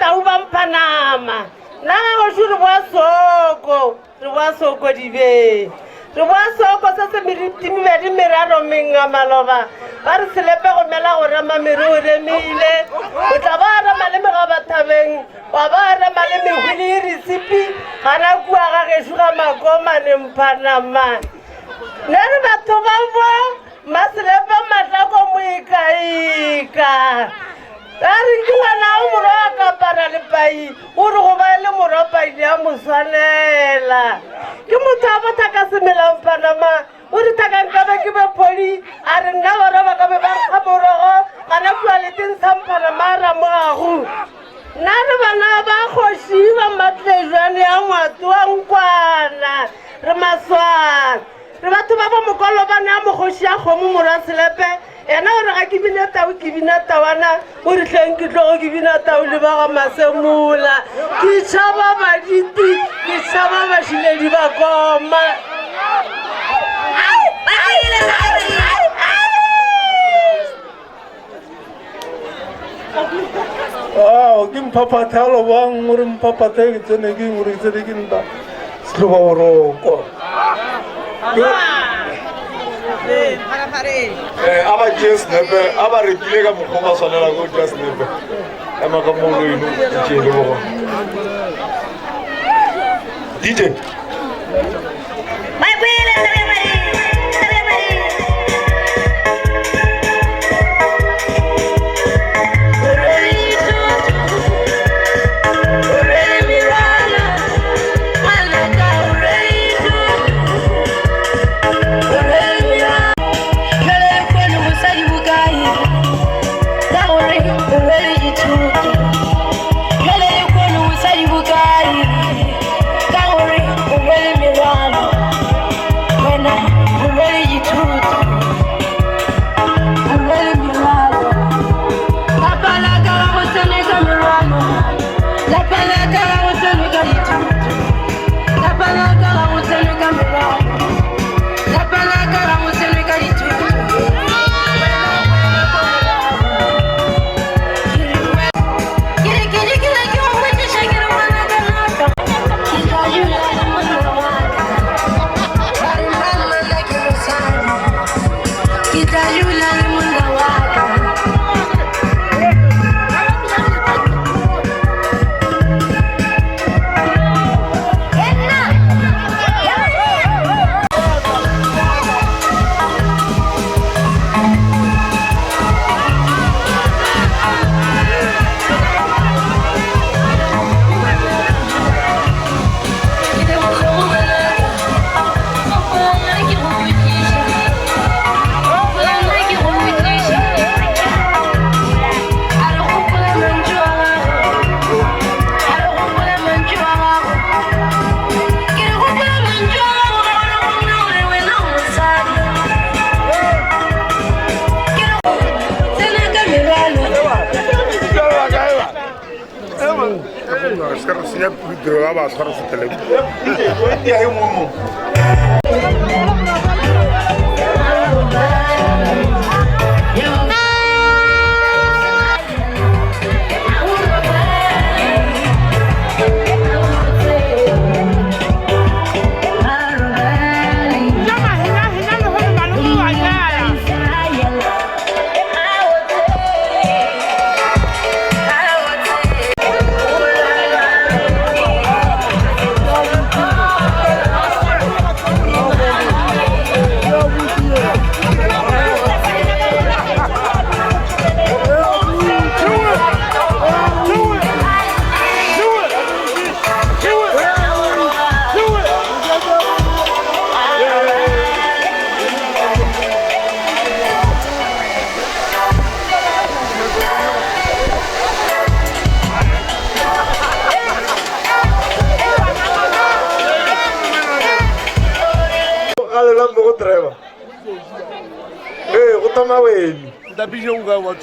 tau ba mpha nama. Nna ga gešo re boa soko, re boa soko dibeng. Re boa soko se se meriti mebedi meraro menga maloba. Ba re selepe go mela go rema mere o remile. O tla ba rema le megaba thabeng, wa ba rema le mehwili e resipi gana kua ga gešo ga Makomane mpha nama. Ne re batho ba bo Maselepe Matlako moikaika. A re ke ngwana o morwa wa kapara lepai o re go ba le morwa paile ya mo swanela. Ke motho a botha ka semelang panama o re thaka nkabe ke be phodi a re nna barwa ba ka be ba nkga morogo gana kua leteng sa mphanama a ramoago. Nna re bana ba kgoši ba Mmatlejwane ya Ngwato wa Nkwana re maswana. Re batho ba ba mokolo ba nea mokgoši ya kgomo morwa Selepe, yena o re ga ke bine tau ke bina tawana, o re hleng ke tlogo ke bina tau le ba ga Masemola. Ke tšhaba baditi, ke tšhaba bašiledi ba koma. Ao, ke mphaphathe a lobang o re mphaphathe ke tsene ke eng o re ke tsene ke nta setloba boroko Eh, a ba tšee senepe a ba rekile ka mokgwa ba swanela go tšea senepe ema ka moo eno tšee le bogo dj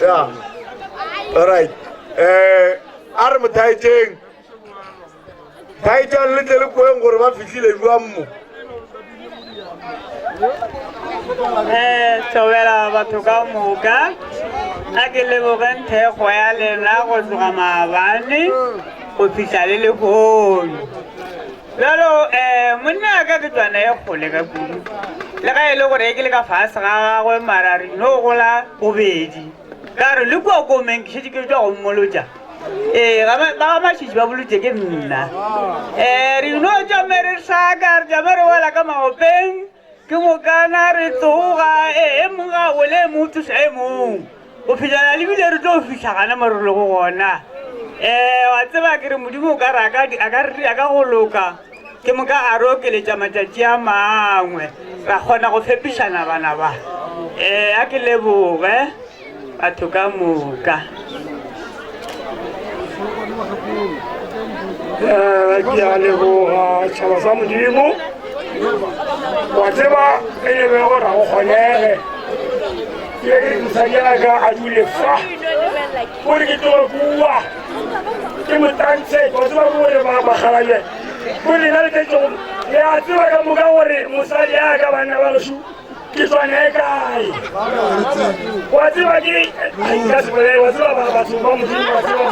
Yeah. All right. Eh, a re mothaetšeng thaetšang le tle le kweng gore ba fihlile jwang mo um thobela batho ka moka. A ke lebogeng thekgo ya lena go tloga maabane go fihla le lehono. Bjalo um monna wa ka ke tswana e kgole ka kudu, le ga e le gore ke le ka fase ga gagwe mara re no gola bobedi. Ka re le kua komeng ke šetše ke tšwa go mmolotša. Ee, ga ba ga mašitši ba bolotše ke nna. Um re no tšame re hlaka, re tšame re wela ka maopeng. Ke mokana re tsoga, e, e mong a wele, e mong o tsoša e mong, go fihlela le bile re tlo fihla gana mo re lego gona. Um wa tseba ke re Modimo o ka re a ka, a ka re a ka go loka, ke moka a re okeletša matšatši a mangwe, ra kgona go fepišana bana ba. Um a ke leboge batho ka moka. Eh, ke a leboga tšhaba sa modimo wa tseba e le be gore go kgonege ke be ke re mosadi ya ka a dule fa gore ke tloge kua ke mo tantshe wa tseba ke gore bakgalabje gore lena le tletšego le a tseba ka moka gore mosadi ya ka banna ba gešo ke tswa nae kae wa tseba ke ka se bolele wa tseba ba batho ba modimo wa tseba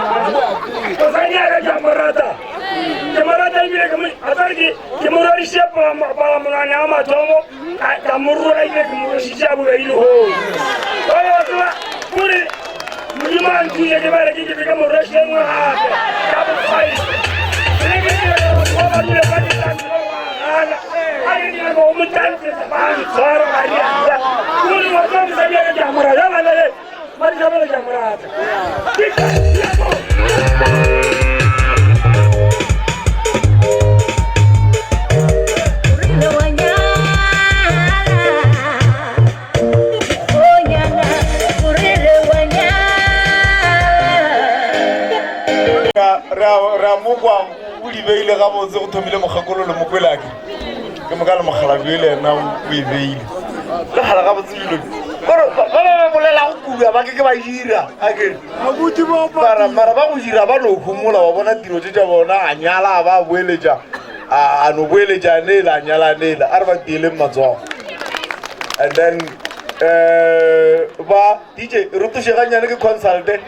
mosadi ya ka ke a mo rata ke mo rata ebile ke mo a tsare ke ke mo rwadišitše palamonwana ya mathomo ka mo rola ebile ke mo rwešitše ya bobedi lehono bale wa tseba kore modimo a nthuse ke bare ke ke ka mo rwešitše nngwe gape ka bofive le ke ke ba dule ba ke gana a re nyaka go mo tantshetsa ba ntshwara ga riana kore wa tseba mosadi ya ka ke a mo rata bana le ba dithabela ke a mo rata re a mokwa o di beile gabotse go thomile mokgakolo le mokwelake ke moka le mokgalabje le ena o e beile le gala gabotse dilo kore ba ba ba bolelago kudu ba ke ke ba dira akere mara mara ba go dira ba no homola wa bona tiro tše tša bona a nyala a ba boeletša a no boeletša nela a nyala nela a re ba tieleng matsogo and then um ba dj re tošeganyane ke consulte.